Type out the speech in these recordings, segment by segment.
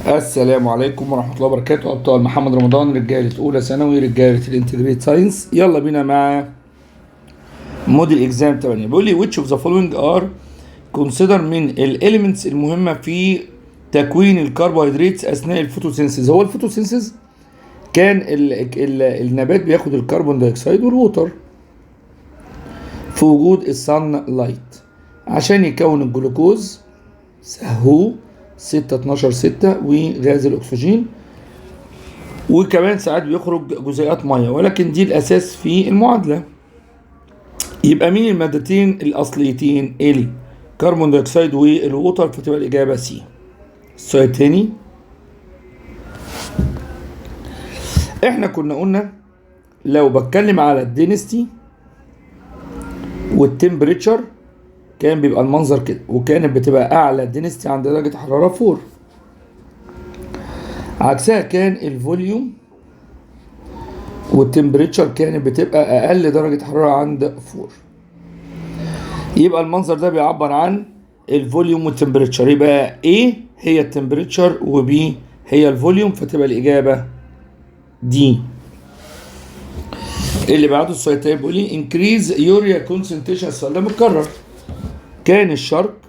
السلام عليكم ورحمة الله وبركاته. أبطال محمد رمضان، رجالة أولى ثانوي، رجالة ال integrated science. يلا بينا مع model exam 8. بيقول لي which of the following are consider من ال elements المهمة في تكوين الكربوهيدرات أثناء ال photosynthesis. هو ال photosynthesis كان ال ال النبات بياخد ال carbon dioxide وال water في وجود ال sunlight عشان يكون الجلوكوز هو 6 12 6 وغاز الأكسجين، وكمان ساعات بيخرج جزيئات مية، ولكن دي الأساس في المعادلة. يبقى مين المادتين الأصليتين؟ ال carbon dioxide وال water، فتبقى الإجابة C. السؤال التاني، احنا كنا قلنا لو بتكلم على ال density وال temperature كان بيبقى المنظر كده، وكانت بتبقى اعلى density عند درجة حرارة 4. عكسها كان ال volume وال temperature كانت بتبقى اقل درجة حرارة عند 4. يبقى المنظر ده بيعبر عن ال volume وال temperature. يبقى A هي ال temperature و B هي ال volume، فتبقى الإجابة D. اللي بعده السؤال التاني بيقول لي increase urea concentration. السؤال ده متكرر. كان ال shark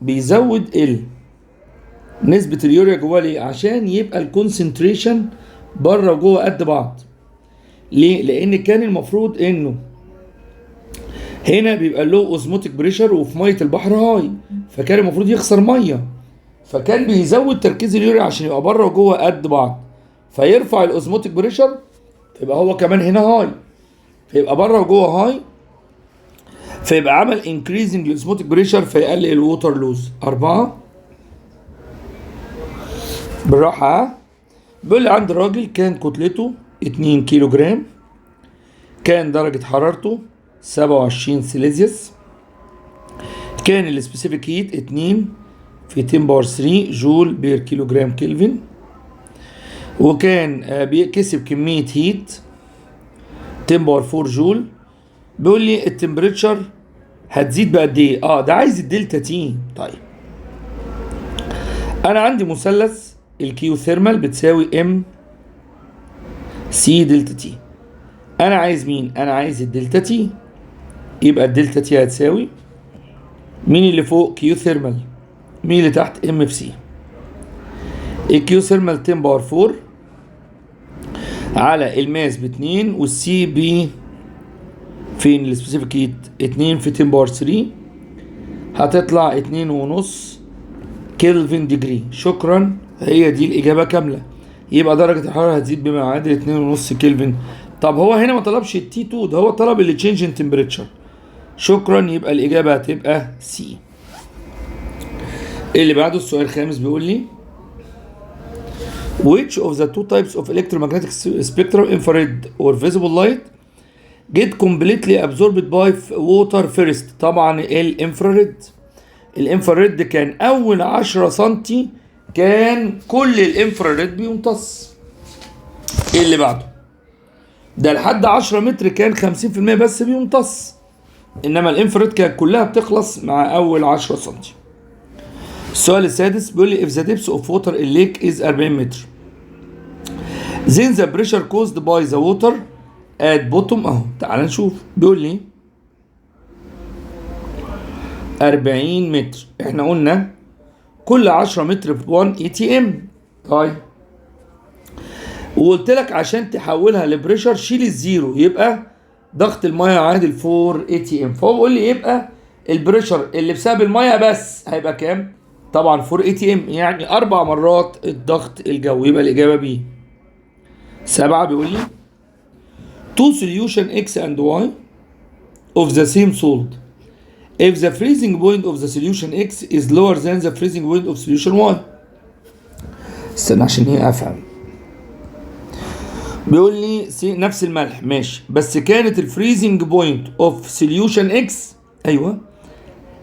بيزود نسبة اليوريا جواه ليه؟ عشان يبقى ال concentration بره وجوه قد بعض. ليه؟ لأن كان المفروض إنه هنا بيبقى low osmotic pressure وفي مية البحر high، فكان المفروض يخسر مية، فكان بيزود تركيز اليوريا عشان يبقى بره وجوه قد بعض، فيرفع ال osmotic pressure، فيبقى هو كمان هنا high، فيبقى بره وجوه high، فيبقى عمل increasing ال osmotic pressure فيقلل ال water loss. أربعة، بالراحة ها؟ بيقول لي عند راجل كان كتلته 2 كيلو جرام، كان درجة حرارته 27 سيليزيوس، كان ال specific heat 2 في 10 power 3 joule per kilogram Kelvin، وكان بيكسب كمية heat 10 power 4 جول. بيقول لي ال temperature هتزيد بقد ايه؟ ده عايز ال delta T. طيب، انا عندي مثلث ال Q thermal بتساوي m c delta T. انا عايز مين؟ انا عايز ال delta T. يبقى ال delta T هتساوي مين اللي فوق؟ Q thermal. مين اللي تحت؟ m في c. ال Q thermal 10 power 4 على ال mass باتنين، وال c ب فين ال specific heat؟ 2 في 10 power 3، هتطلع 2.5 Kelvin degree. شكرا، هي دي الإجابة كاملة. يبقى درجة الحرارة هتزيد بما يعادل 2.5 كلفن. طب هو هنا ما طلبش ال T 2، ده هو طلب ال change in temperature. شكرا، يبقى الإجابة هتبقى C. اللي بعده السؤال الخامس بيقول لي which of the two types of electromagnetic spectrum، infrared or visible light، get completely absorbed by water first؟ طبعا ال infrared. ال infrared كان اول 10 سنتي كان كل ال infrared بيمتص. ايه اللي بعده؟ ده لحد 10 متر كان 50% بس بيمتص، انما ال infrared كانت كلها بتخلص مع اول 10 سنتي. السؤال السادس بيقول لي if the depth of water in lake is 40 متر، then the pressure caused by the water at bottom. اهو، تعال نشوف. بيقول لي 40 متر، احنا قلنا كل 10 متر ب 1 atm. طيب، وقلت لك عشان تحولها ل pressure شيل ال zero، يبقى ضغط الميه عادل 4 atm. فهو بيقول لي يبقى ال pressure اللي بسبب الميه بس هيبقى كام؟ طبعا 4 atm، يعني اربع مرات الضغط الجوي. يبقى الاجابه B. سبعة بيقول لي two solution X and Y of the same salt، if the freezing point of the solution X is lower than the freezing point of solution Y. استنى عشان ايه افهم. بيقول لي نفس الملح، ماشي، بس كانت ال freezing point of solution X، ايوه،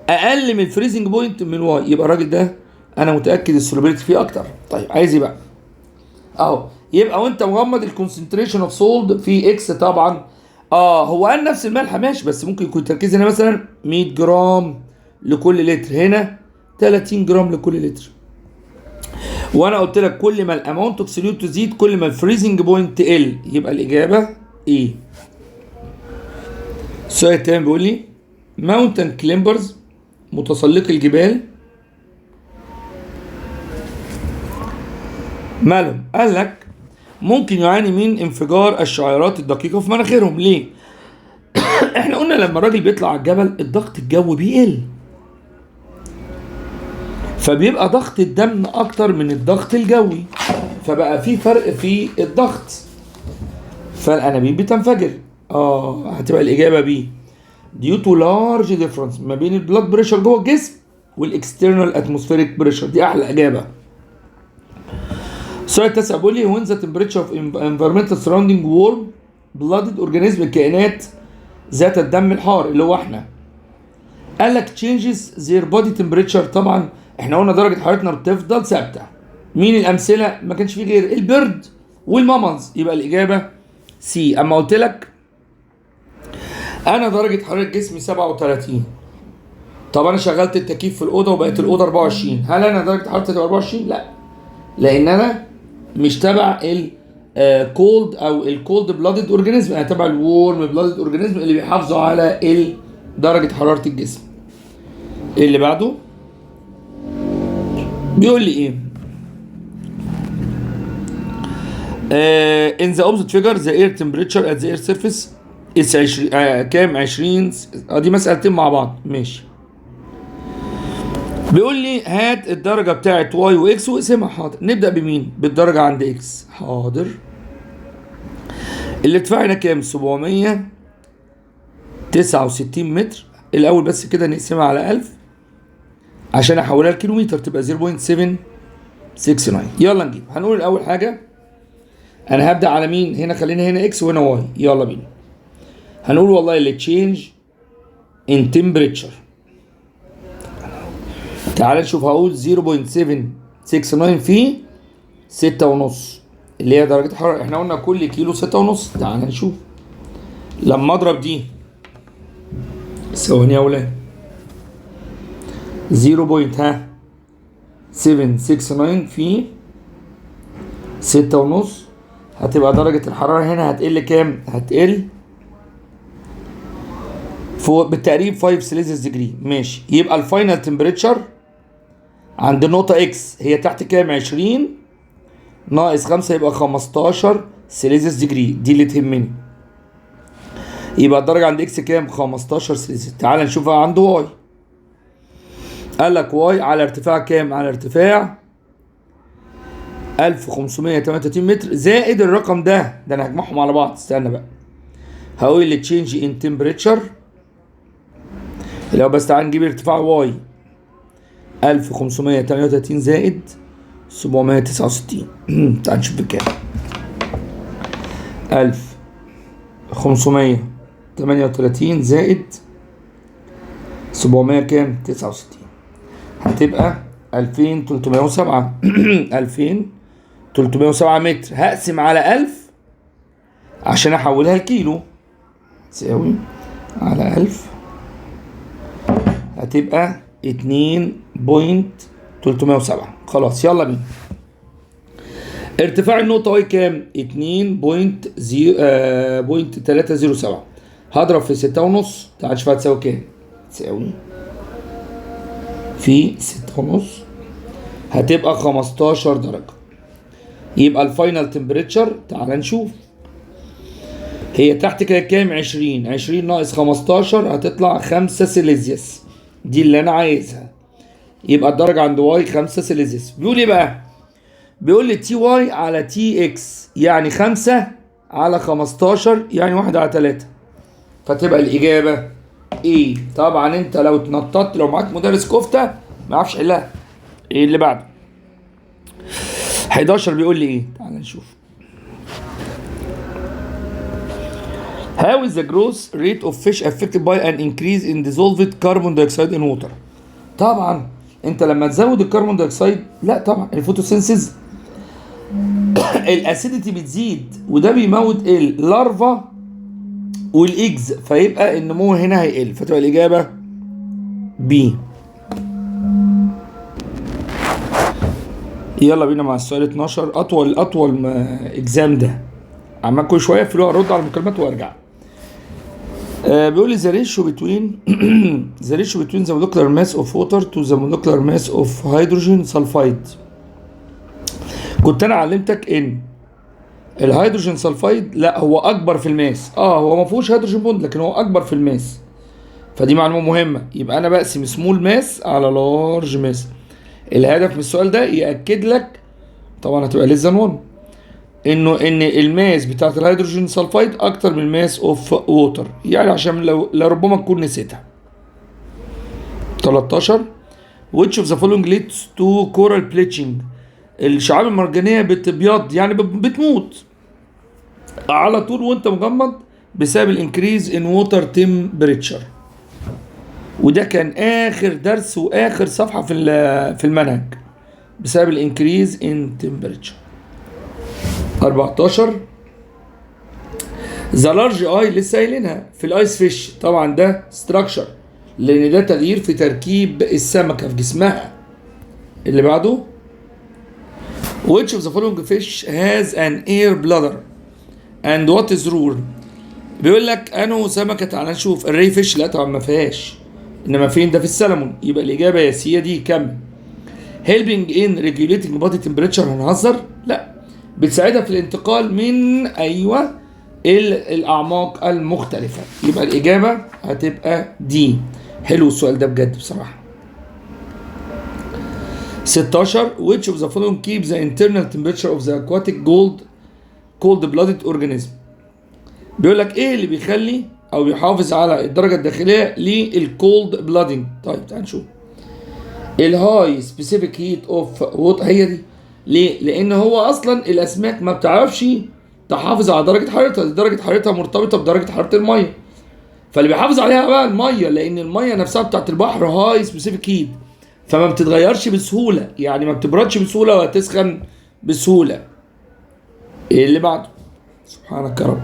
اقل من ال freezing point من Y. يبقى الراجل ده انا متاكد ال solubility فيه اكتر. طيب، عايز ايه بقى؟ اهو، يبقى وانت مغمض ال concentration of salt في X. طبعا هو قال نفس الملح، ماشي، بس ممكن يكون التركيز هنا مثلا 100 جرام لكل لتر، هنا 30 جرام لكل لتر. وانا قلت لك كل ما ال amount of solute تزيد كل ما ال freezing point تقل، يبقى الاجابة A. السؤال التاني بيقول لي mountain climbers، متسلقي الجبال، مالهم؟ قال لك ممكن يعاني من انفجار الشعيرات الدقيقة في مناخيرهم. ليه؟ احنا قلنا لما الراجل بيطلع على الجبل الضغط الجوي بيقل، فبيبقى ضغط الدم اكتر من الضغط الجوي، فبقى في فرق في الضغط، فالانابيب بتنفجر. هتبقى الاجابة B، due to large difference ما بين ال blood pressure جوه الجسم وال external atmospheric pressure. دي احلى اجابه. السؤال التاسع بيقول لي when the temperature of environmental surrounding warm blooded organism، الكائنات ذات الدم الحار اللي هو احنا، قال لك changes their body temperature. طبعا احنا قلنا درجه حرارتنا بتفضل ثابتة. مين الامثلة؟ ما كانش فيه غير ال bird وال mammals، يبقى الاجابة C. اما قلت لك انا درجه حرارة جسمي 37، طب انا شغلت التكييف في الاوضة وبقت الاوضة 24، هل انا درجه حرارتي تبقى 24؟ لا، لان انا مش تبع ال cold او ال cold blooded organism، انا تبع ال warm blooded organism اللي بيحافظوا على درجه حرارة الجسم. اللي بعده بيقول لي ايه؟ In the opposite figure the air temperature at the air surface is 20 كام؟ 20. دي مسألتين مع بعض، ماشي. بيقول لي هات الدرجة بتاعت y و x واقسمها. حاضر. نبدأ بمين؟ بالدرجة عند x. حاضر. الارتفاع هنا كام؟ 769 متر. الأول بس كده نقسمها على 1000 عشان أحولها لكيلومتر، تبقى 0.769. يلا نجيب. هنقول الأول حاجة أنا هبدأ على مين؟ هنا خلينا هنا x وهنا y. يلا بينا. هنقول والله اللي change in temperature، تعال نشوف، هقول 0.769 في 6.5 اللي هي درجة الحرارة، احنا قلنا كل كيلو 6.5. تعال نشوف لما اضرب دي، ثواني يا ولاد، 0.769 في 6.5 هتبقى درجة الحرارة هنا هتقل كام؟ هتقل فوق بالتقريب 5 Celsius degree. ماشي. يبقى ال final temperature عند النقطة x هي تحت كام؟ 20 ناقص 5 يبقى 15 Celsius degree، دي اللي تهمني. يبقى الدرجة عند x كام؟ 15 سيليزيوس. تعال نشوفها عند y. قال لك y على ارتفاع كام؟ على ارتفاع 1538 متر زائد الرقم ده، ده انا هجمعهم على بعض. استنى بقى، هقول ال change in temperature لو بس تعال نجيب ارتفاع y 1538 زائد 769. تعال نشوف بكام. 1538 زائد 700 كام؟ 69، هتبقى 2307. 2307 متر. هقسم على 1000 عشان احولها لكيلو، تساوي على 1000 هتبقى 2.307. خلاص يلا بينا. ارتفاع النقطة y كام؟ 2.307. هضرب في 6.5، تعال نشوف هتساوي كام. تساوي في 6.5 هتبقى 15 درجة. يبقى ال final temperature تعال نشوف هي تحت كده كام؟ 20. 20 ناقص 15 هتطلع 5 سيليزيوس، دي اللي انا عايزها. يبقى الدرجة عند y 5 سيليزيوس. بيقول ايه بقى؟ بيقول لي T y على T x، يعني 5 على 15 يعني 1 على 3، فتبقى الإجابة A. طبعا انت لو اتنططت، لو معاك مدرس كفتة ما يعرفش يحلها. ايه اللي بعده؟ 11 بيقول لي ايه؟ تعال نشوف. How is the growth rate of fish affected by an increase in dissolved carbon dioxide in water؟ طبعا انت لما تزود ال carbon dioxide، لا طبعا ال photosynthesis ال acidity بتزيد، وده بيموت ال larva وال eggs، فيبقى النمو هنا هيقل، فتبقى الاجابة B. يلا بينا مع السؤال 12، اطول اطول exam ده، عمال كل شوية في ارد على المكالمات وارجع. بيقول لي the ratio between the molecular mass of water to the molecular mass of hydrogen sulfide. كنت انا علمتك ان ال hydrogen sulfide لا، هو اكبر في ال mass. هو ما فيهوش hydrogen bond، لكن هو اكبر في ال mass، فدي معلومة مهمه. يبقى انا بقسم small mass على large mass. الهدف من السؤال ده ياكد لك طبعا هتبقى less than 1، انه ان ال mass بتاعت ال hydrogen sulfide اكتر من ال mass of water، يعني عشان لو لربما تكون نسيتها. 13، which of the following leads to coral bleaching؟ الشعاب المرجانية بتبيض، يعني بتموت على طول وانت مغمض بسبب ال increase in water temperature. وده كان اخر درس واخر صفحة في المنهج، بسبب ال increase in temperature. 14، the large eye لسه قايلينها في ال ice fish. طبعا ده structure، لان ده تغيير في تركيب السمكة في جسمها. اللي بعده، which of the following fish has an air bladder and what is role؟ بيقول لك انه سمكه، تعالى نشوف. ال ray fish لا طبعا ما فيهاش، انما فين؟ ده في السلمون. يبقى الاجابة يا C يا D. كمل. helping in regulating body temperature، هنهزر؟ لا، بتساعدها في الانتقال من ايوه الاعماق المختلفه. يبقى الاجابة هتبقى D. حلو السؤال ده بجد بصراحه. 16، which of the following keeps the internal temperature of the aquatic gold cold blooded organism؟ بيقول لك ايه اللي بيخلي او بيحافظ على الدرجة الداخلية لل cold blooding؟ طيب تعال نشوف. ال high specific heat of water، هي دي. ليه؟ لان هو اصلا الاسماك ما بتعرفش تحافظ على درجه حرارتها، دي درجه حرارتها مرتبطة بدرجة حرارة الميه، فاللي بيحافظ عليها بقى الميه، لان المية نفسها بتاعت البحر high specific heat، فما بتتغيرش بسهوله، يعني ما بتبردش بسهولة ولا تسخن بسهوله. ايه اللي بعده؟ سبحانك يا رب.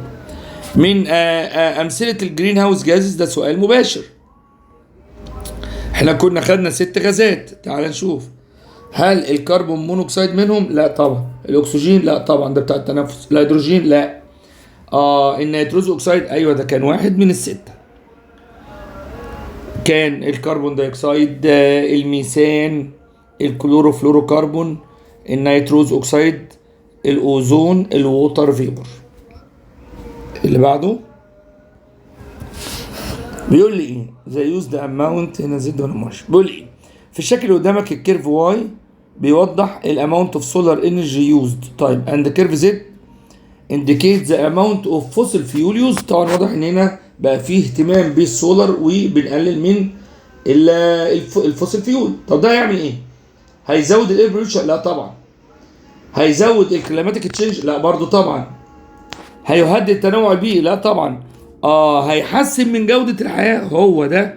من امثلة ال greenhouse gases، ده سؤال مباشر. احنا كنا خدنا ست غازات، تعال نشوف هل ال carbon monoxide منهم؟ لا طبعا. الاكسجين؟ لا طبعا، ده بتاع التنفس. الهيدروجين؟ لا. ال nitrous oxide، ايوه، ده كان واحد من السته. كان ال carbon dioxide، الميثان، ال chlorofluorocarbon، ال nitrous oxide، الاوزون، ال water vapor. اللي بعده بيقول لي ايه؟ the used amount هنا Z ولا ماشي. بيقول لي ايه؟ في الشكل اللي قدامك ال curve Y بيوضح ال amount of solar energy used. طيب، and curve Z indicate the amount of fossil fuel used. طبعا واضح ان هنا بقى فيه اهتمام بالسولار وبنقلل من ال fossil fuel. طب ده هيعمل ايه؟ هيزود ال air pollution؟ لا طبعا. هيزود ال climatic change؟ لا برضو طبعا. هيهدد التنوع البيئي؟ لا طبعا. هيحسن من جودة الحياة، هو ده.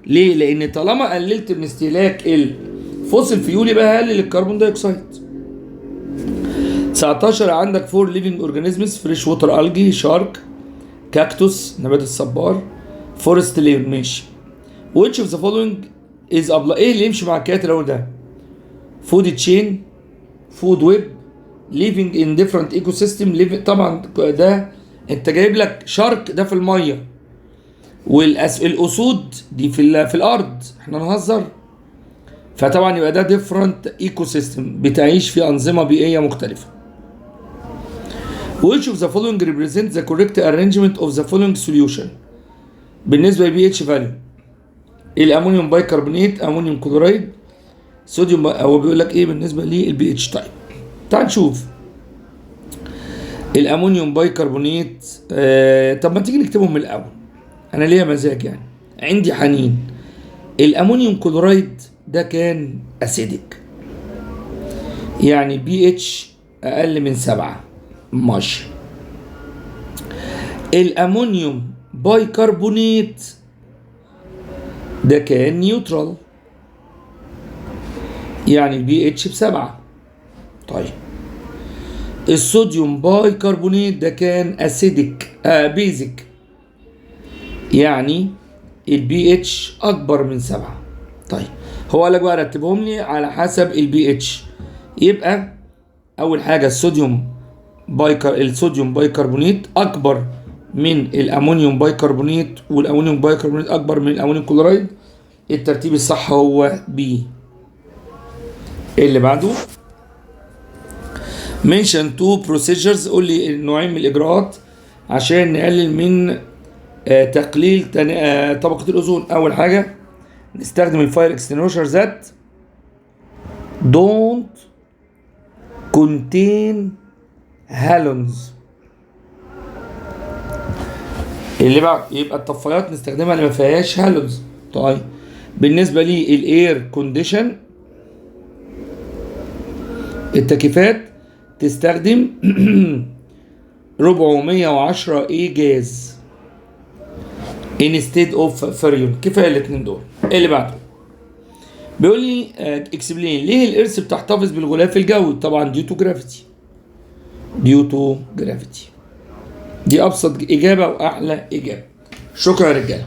ليه؟ لأن طالما قللت من استهلاك ال fossil fuel يبقى هقلل ال carbon dioxide. 19، عندك four living organisms: fresh water algae، shark، cactus نبات الصبار، forest lion. ماشي. which of the following is apply؟ ايه اللي يمشي مع الكلام الاول ده؟ food chain، food web، living in different ecosystem، living. طبعا ده انت جايب لك shark ده في الميه، والاسود دي في الارض، احنا نهزر؟ فطبعا يبقى ده different ecosystem، بتعيش في انظمة بيئية مختلفه. which of the following represents the correct arrangement of the following solution بالنسبة ل pH value؟ ال ammonium bicarbonate، ammonium chloride، sodium. هو بيقول لك ايه بالنسبة لل pH؟ طيب تعال نشوف ال ammonium bicarbonate. طب ما تيجي نكتبهم من الاول، انا ليا مزاج، يعني عندي حنين. ال ammonium chloride ده كان acidic، يعني pH اقل من 7، ماشي. ال ammonium bicarbonate ده كان neutral، يعني ال pH ب7. طيب، ال sodium bicarbonate ده كان acidic، basic، يعني ال pH اكبر من 7. طيب، هو قال لك بقى رتبهم لي على حسب ال pH. يبقى اول حاجة ال sodium bicarbonate اكبر من ال ammonium bicarbonate، وال ammonium bicarbonate اكبر من ال ammonium chloride. الترتيب الصح هو B. اللي بعده mention two procedures، قول لي نوعين من الاجراءات عشان نقلل من تقليل طبقة الأوزون. أول حاجة نستخدم ال fire extinguisher that don't contain halons. اللي بعد يبقى الطفايات نستخدمها اللي ما فيهاش halons. طيب بالنسبة لل air condition، التكييفات تستخدم 410 A gas instead of freon. كفاية الاثنين دول. اللي بعده بيقول لي explain ليه ال earth بتحتفظ بالغلاف الجوي؟ طبعا due to gravity، due to gravity. دي ابسط اجابه واحلى اجابه. شكرا يا رجاله.